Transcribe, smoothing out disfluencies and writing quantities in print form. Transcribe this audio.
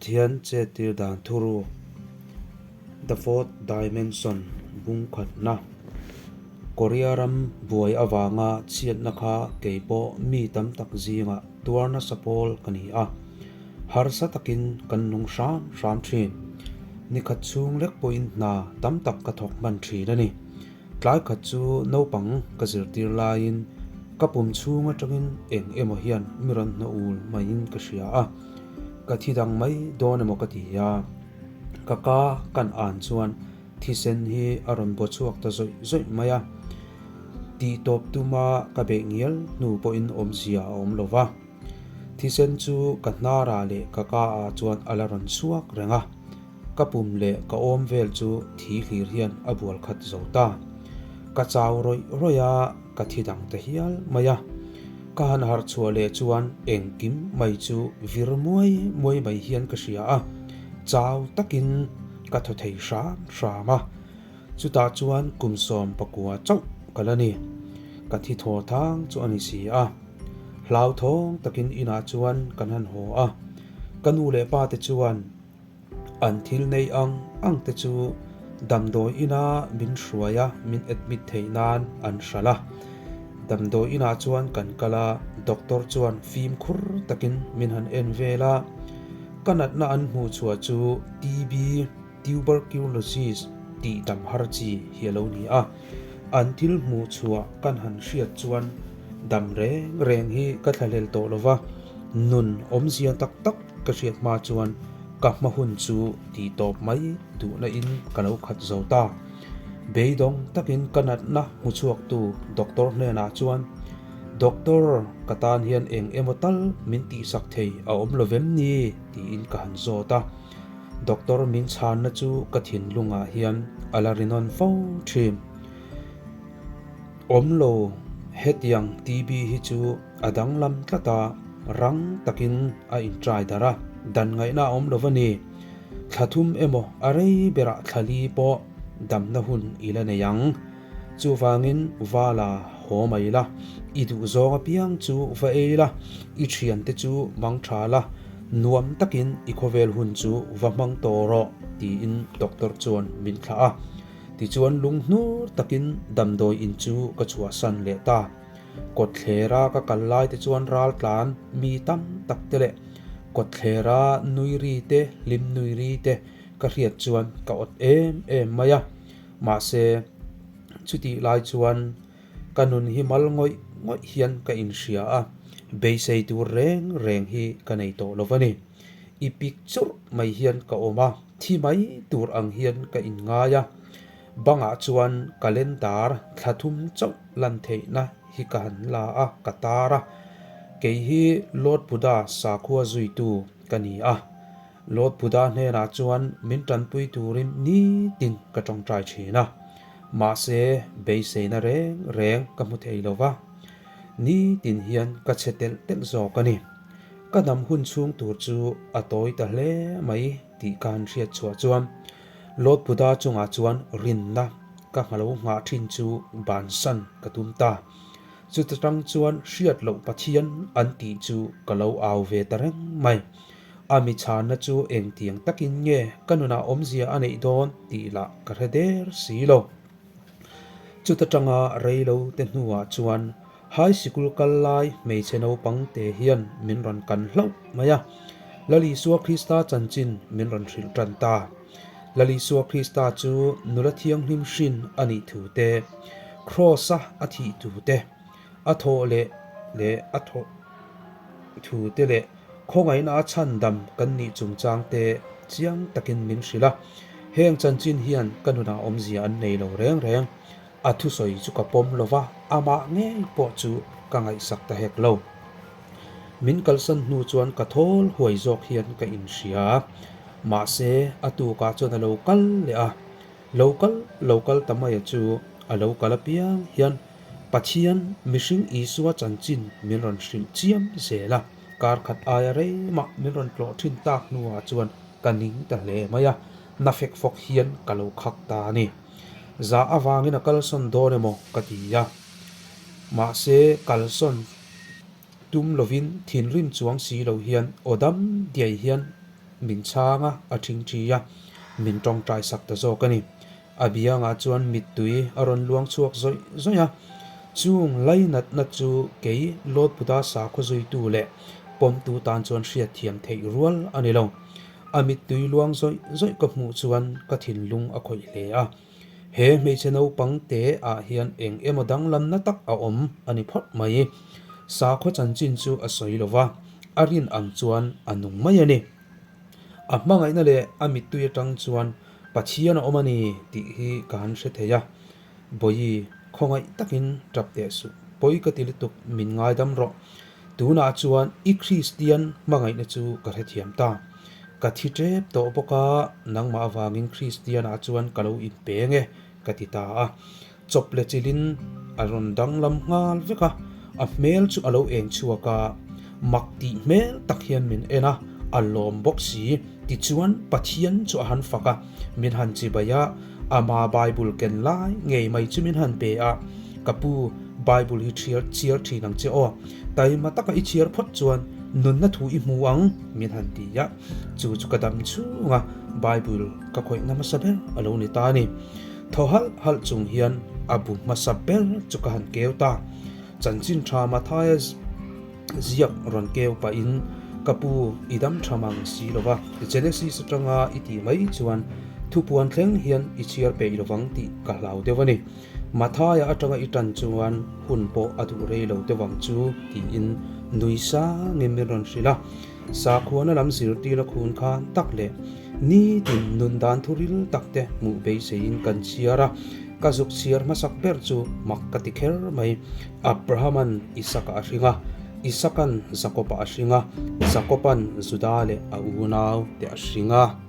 Pathian chettir dan thuruk, The Fourth Dimension, bung khatna, Korea ram buai avanga chhiatna kha kei pawh mi tam tak zingah tuar nasa pawl ka ni a, harsa takin kan nung hram hram thin. Nikhat chhung lek pawhin hna tam tak ka thawk hman thin a ni. Tlai khat chu naupang ka zirtir laiin ka pum chhung atangin eng emaw hian mi rawn hnawh ul maiin ka hria a, ka thi dang mai dawn emaw ka ti a, ka ka kan an chuan thisen hi a rawn baw chhuak ta zawih zawih mai a, tih tawp tuma ka beih ngial hnu pawhin awmzia a awm lo va, thisen chu ka hnarah leh ka ka ah chuan a la rawn chhuak reng a. Ka pum leh ka awm vel chu thi hlir hian a bual khat zo ta. Ka chau rawih rawih a, ka thi dang ta hial mai a. Ka han harh chhuah leh chuan engkim mai chu vir muai muai mai hian ka hria a, chau takin ka thaw thei hram hram a. Chutah chuan kum 19 chauh ka la ni. Ka thi thaw thang chu a ni si a. Hlauthawng takin inah chuan kan han haw a. Ka nu leh pa te chuan An thil nei ang ang te chu damdawi ina min hruai a, min admit theih nan an hralh a. Damdawi inah chuan kan kal a, doctor chuan fimkhur takin min han en vel a. Ka natna an hmuh chhuah chu TB, Tuberculosis, tih dam har chi hi a lo ni a. An thil hmuh chhuah kan han hriat chuan dam reng reng hi ka thlahlel tawh lo va, nun awmzia tak tak Ka hriat hma chuan ka hma hun chu tih tawp mai duhna in ka lo khat zo ta. Beidawng takin ka natna hmu chhuaktu doctor hnenah chuan, Doctor, ka tan hian eng emaw tal min tihsak thei a awm lo vem ni? tiin ka han zawt a. Doctor min chhanna chu ka thinlungah hian a la rinawn fo thin. Awm lo, hetiang TB hi chu A danglam tlat a, rang takin a intrai darh a, dan ngaihna a awm lo va ni. Thla thum emaw a rei berah thla li pawh damna hun i la nei ang. Chuvangin vala haw mai la, i duh zawng apiang chu va ei la, i thiante chu mang tha la, nuam takin i khawvel hun chu va hmang tawh rawh, tiin doctor chuan min thlah a. Tichuan lunghnur takin damdawi in chu ka chhuahsan leh ta. Kawtthlera ka kal lai te chuan ral tlan mi tam tak te leh kawtthlera nui ri te, hlim nui ri te ka hriat chuan ka awt em em mai a. Mahse, chutih lai chuan ka nun hi mal ngawih ngawih hian ka inhria a, beisei tur reng reng hi ka nei tawh lo va ni. I pik churh mai hian ka awm a, thi mai tur ang hian ka inngai a. Bangah chuan calendar thla thum chauh lan theihna hi ka han la a, ka tar a. Kei hi Lord Buddha sakhua zuitu ka ni a. Lord Buddha hnenah chuan min tanpui turin nitin ka tawngtai thin a. Mahse, beiseina reng reng ka hmu thei lo va. Nitin hian ka chhe telh telh zawk a ni. Ka dam hun chhung tur chu a tawi ta hle mai tih ka han hriat chhuah chuan Lord Buddha chungah chuan rinna ka hmalo nghah thin chu bansan ka tum ta. Chuta tang chuan hriat loh Pathian an tih chu ka lo au ve ta reng mai. A mi chhanna chu engtiang takin nge ka nunah awmzia a neih dawn tih lah ka hre der si lo. Chuta tanga reilo te hnuah chuan High sikul kal lai hmeichhe naupang te hian min rawn kan hlauh mai a, Lal Isua Krista chanchin min rawn hrilh tan ta. Lal Isua Krista chu nula thianghlim hrin a nih thu te, Kraws-a a thih thu te, a thawh leh leh a thawh thu te leh khawngaihna a chhandam kan nih chungchang te chiang takin min hrilh a. Heng chanchin hian ka nunah awmzia an nei lo reng reng. A thusawi chu ka pawm lo va, amah ngei pawh chu ka ngaihsak ta hek lo. Min kalsan hnu chuan ka thawl huai zawk hian ka inhria. Mahse, a tukah chuan a lo kal leh a. Lo kal lo kal ta maia chu a lo kal apiang hian Pathian mihring Isua chanchin min rawn hrilh chiam zel a. Kar khat aia rei mah min rawn tlawh thin tak hnuah chuan ka ning ta hle mai a, na fek fawk hian ka lo khak ta a ni. Zah avangin a kalsawn dawn emaw ka ti a. Mahse, kalsawn tum lovin thinrim chuang si lo hian aw dam diai hian min chhang a, a ṭhingṭhi a, min ṭawngṭai sak ta zawk a ni. A biangah chuan mittui a rawn luang chhuak zawih zawih a, chung lainatna chu kei Lord Buddha sakhaw zuitu leh pawmtu tan chuan hriatthiam theih rual a ni lo. A mittui luang zawih zawih ka hmuh chuan ka thinlung a khawih hle a. He hmeichhe naupang te ah hian eng emaw danglamna tak a awm a ni phawt mai. Sakhaw chanchin chu a sawi lo va, a rin ang chuan a nung mai a ni. A hmangaihna leh a mittui atang chuan Pathian a awm a ni tih hi ka han hre thei a. Bawihi, khawngaih takin tap teh suh. Pawi ka ti lutuk, min ngaidam rawh. Tunah chuan i Kristian hmangaihna chu ka hrethiam ta. Ka thi tep tawh bawk a, nangmah avangin Kristianah chuan ka lo inpeng e, ka ti ta a. Chawp leh chilhin a rawn danglam nghal vek a, a hmel chu a lo eng chhuak a, mak tih hmel tak hian min en a, a lawm bawk si. Tichuan Pathian chu a han fak a, min han chibai a, ama Bible ken lai ngei mai chu min han pe a, Ka pu, Bible hi chhiar chhiar thin ang che aw, taima taka i chhiar phawt chuan nunna thu i hmu ang, min han ti a, chu chu ka dam chhung a, Bible ka khawihna hmasa ber a lo ni ta a ni. Thaw halh halh chung hian a bu hmasa ber chu ka han keu ta. Chanchin tha Mathaia ziak rawn keu pahin ka pu i dam tha mang si lo va, Genesis atanga i tih mai chuan thupuan thleng hian i chhiar peih lo vang tih ka hlau deuh a ni. Mathaia atanga i tan chuan hun pawh a duh rei lo deuh ang chu tiin nui sangin min rawn hrilh a. Sakhuana lam zirtirna khun khan tak leh nitin nun dan thu ril tak te hmuh beiseiin kan chhiar a, ka zuk chhiar hmasak ber chu mak ka ti kher mai. Abrahaman Isaka a hring a, Isakan Jakoba a hring a, Jakoban Juda leh a unau te a hring a.